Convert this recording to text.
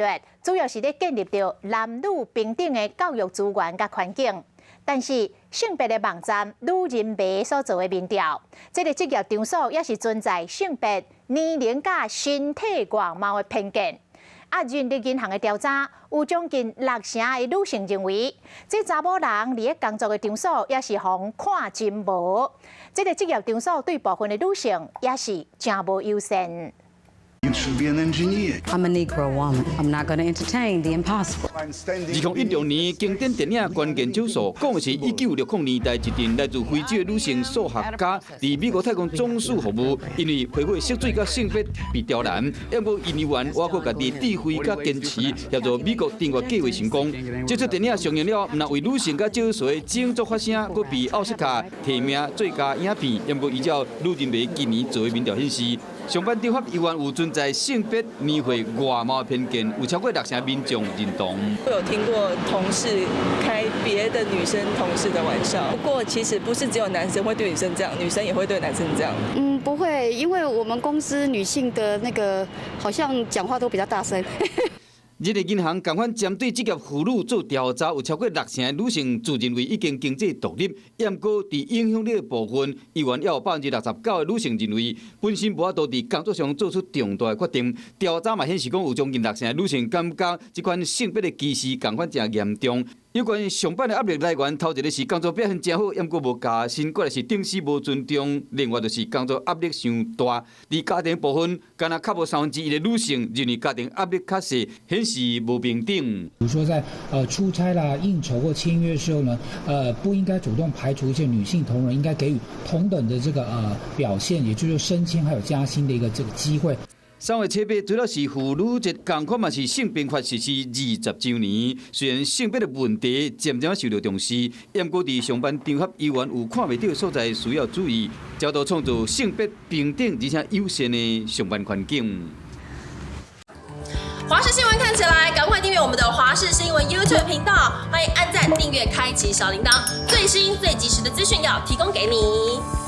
略，主要是咧建立著男女平等的教育資源佮環境。但是性別的網站女人迷所做的民調，這个職業場所也是存在性別、年齡佮身體外貌的偏見。啊，人力銀行的調查有將近六成的女性認為，這查某人佇咧工作的場所也是予人看真無。這个職業場所對部分的女性也是誠無友善。 You should be an engineer. I'm a Negro woman. I'm not going to entertain the impossible. 2016年經典電影《關鍵少數》講的是1960年代一陣來自非洲的女性數學家，佇美國太空總署服務，因為皮膚色水佮性別被刁難，毋過𪜶猶原倚靠家己智慧佮堅持，協助美國登月計畫成功。這齣電影上映了，毋但為女性佮少數的種族發聲，閣被奧斯卡提名最佳影片。毋過依照女人迷今年做的民調顯示，上班場合猶原有存在性別、年歲、外貌偏見，有超過六成民眾認同。我有聽過同事開別的女生同事的玩笑，不過其實不是只有男生會對女生這樣，女生也會對男生這樣。嗯，不會，因為我們公司女性的那個好像講話都比較大聲。人力銀行仝款針對職業婦女做調查，有超過六成的女性自認為已經經濟獨立，毋過佇影響力的部分，猶原有69%的女性認為本身無法度佇工作上做出重大的決定。調查嘛顯示講，有將近六成的女性感覺這款性別的歧視仝款誠嚴重。有關上班的壓力來源，頭一个是工作表現誠好，毋過無加薪，過來是頂司無尊重，另外就是工作壓力傷大。佇家庭部分，敢若較無三分之一的女性認為家庭壓力較細，顯示無平等。比如說在出差啦、應酬或簽約的時候呢，不應該主動排除一些女性同仁，應該給予同等的這個表現，也就是升遷還有加薪的一個這個機會。3月7日，除了是婦女節，仝款嘛是性平法實施20週年。雖然性別的問題漸漸受到重視，毋過佇上班場合猶原有看袂著的所在需要注意，才會創造性別平等而且友善的上班環境。華視新聞看起來，趕快訂閱我們的華視新聞 YouTube 頻道，歡迎按讚、訂閱、開啟小鈴鐺，最新最及時的資訊要提供給你。